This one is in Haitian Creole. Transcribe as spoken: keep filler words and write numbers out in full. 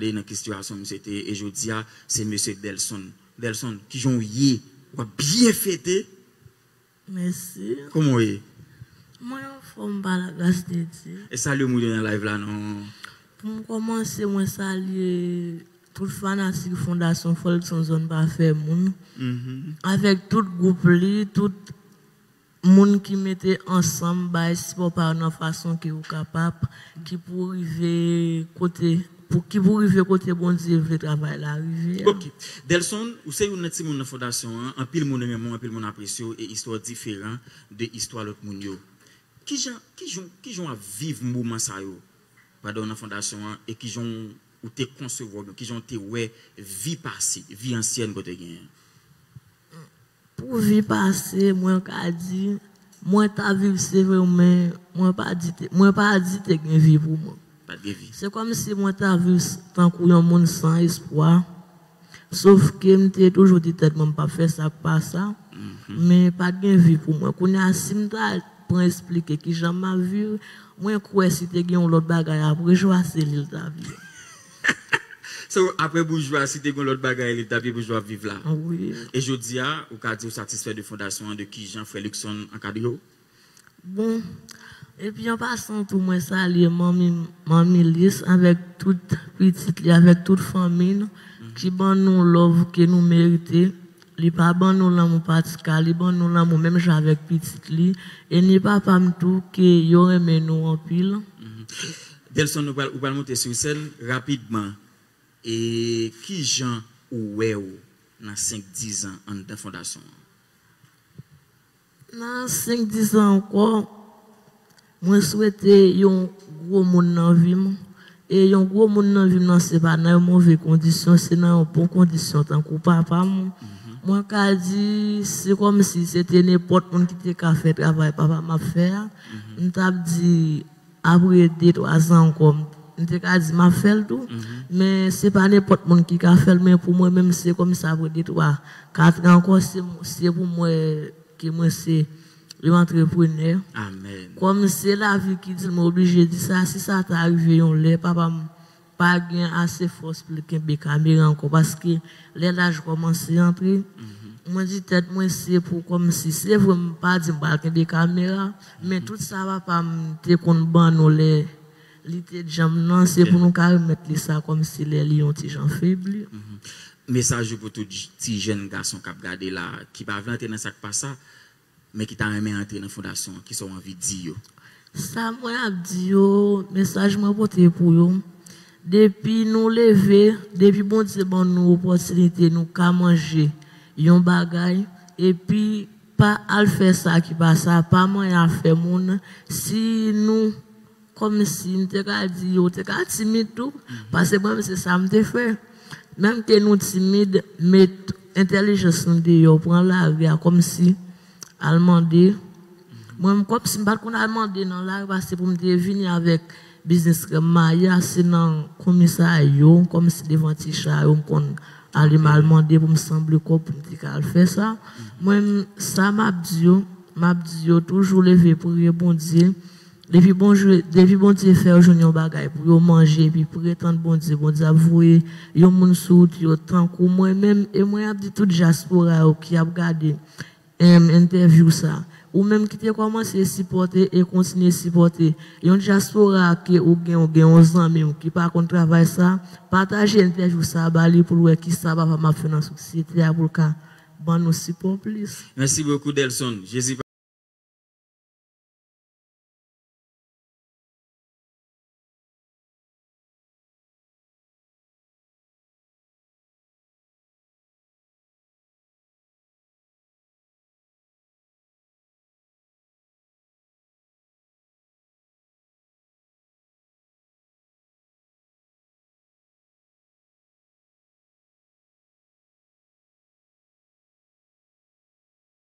Li nan ki sitiyasyon misye te ye, e jodi a, se mesye Delson. Delson, kijan w ye? W ap byen fete? Mèsi. Kòman w ye? Mwen anfòm pa lagras de Dye. E salye moun yo nan live la non. Pou m kòmanse, mwen salye tout fanatik Fondasyon Fòlkson Zòn Pafè Moun. Avèk tout gwoup li, tout moun ki mete ansanm bay sipò pa yo nan fason ke yo kapab, ki pou rive kote pou ki pou rive kote Bondye vle travay la rive a. Ok. Delson, ou se youn nan timoun nan fondasyon an, anpil moun renmen w, anpil moun apresye w, e istwa w diferan de istwa lòt moun yo. Kijan, kijan, kijan w ap viv moman sa yo pandan w nan fondasyon an, e kijan w te konsevwa, oubyen kijan w te wè vi pase, vi ansyèn ke w te genyen? Pou vi pase, mwen ka di, mwen ta viv se vre, men mwen pa di te, mwen pa di te gen vi pou mwen. Pa t gen vi. Se kòmsi mwen ta viv s- tankou yon moun san espwa. Sof ke m te toujou di tèt mwen m p ap fè sa k pa sa. Men pa t gen vi pou mwen. Kounye a, si m ta pran esplike kijan m ap viv, mwen kwè si te gen yon lòt bagay apre jwa, se li l t ap ye. So, apre boujwa, si te gen lòt bagay, li t ap ye boujwa ap viv la. Wi. E jodi a, ou ka di w satisfè de fondasyon an, de kijan frè Luckson ankadre w? Bon, epi an pasan tou, mwen salye manmi, manmi Lis avèk tout pitit li, avèk tout fanmi n, ki ban nou love ke nou merite. Li pa ban nou lanmou patika, li ban nou lanmou menm jan avèk pitit li. E ni papa m tou ke yo renmen nou anpil. Delson, ou pral, ou pral monte sou sèn rapidman. E kijan ou wè w nan senk, diz an anndan fondasyon an? Nan senk, diz an ankò, mwen swete yon gwo moun nan vi m. E yon gwo moun nan vi m nan, se pa nan yon move kondisyon, se nan yon bon kondisyon, tankou papa m. Mwen ka di, se kòmsi se te nenpòt moun ki te ka fè travay papa m ap fè a, m t ap di, apre de, twa zan ankò, m te ka di m ap fè l tou. Men se pa nenpòt moun ki ka fè l, men pou mwen menm, se kòmsi apre de, twa, kat an ankò, se, se pou mwen ke mwen se yon antreprenè. Amèn. Kòm se lavi ki di l, mwen oblije di sa, si sa ta rive yon lè, papa m pa gen ase fòs pou l kenbe kamera ankò, paske lè laj kòmanse antre, mwen di tèt mwen se pou kòmsi, se vre m pa di m pral kenbe kamera, men tout sa papa m te konn ban nou lè li te djanm nan, se pou nou ka remèt li sa kòmsi lè li yon ti jan febli. Mesaj ou pou tout j- ti jèn gason k ap gade la, ki pa vle antre nan sa k pa sa, men ki ta renmen antre nan fondasyon an, kisa w anvi di yo? Sa mwen ap di yo, mesaj mwen pote pou yo, depi nou leve, depi Bondye ban nou opòtinite, nou ka manje yon bagay, epi pa al fè sa ki pa sa, pa manyen afè moun, si nou, kòmsi m te ka di yo, te ka timid tou, paske mwen menm se sa m te fè. Menm ke nou timid, met entèlijans nou deyò, pran lari a kòmsi al mande. Mwen menm kòmsi m pa t konn al mande nan lari, paske pou m te vini avèk biznis krèm maya, se nan komisarya yo, kòmsi devan ti cha yo, m konn ale m al mande pou m sanble kòb pou m te ka al fè sa. Mwen menm, sa m ap di yo, m ap di yo toujou leve priye Bondye. Depi Bondye, depi Bondye fè yo jwenn yon bagay pou yo manje, epi priye tann Bondye, Bondye ap voye yon moun sou wout yo tankou mwen menm, e mwen ap di tout dyaspora yo ki ap gade, em, entèvyou sa. Ou menm ki te kòmanse sipòte e kontinye sipòte yon dyaspora ke ou gen, ou gen yon zanmi w ki pa konn travay sa, pataje entèvyou sa ba li pou l wè kisa papa m ap fè nan sosyete a pou l ka ban nou sipò plis. Mèsi bokou, Delson. Jezi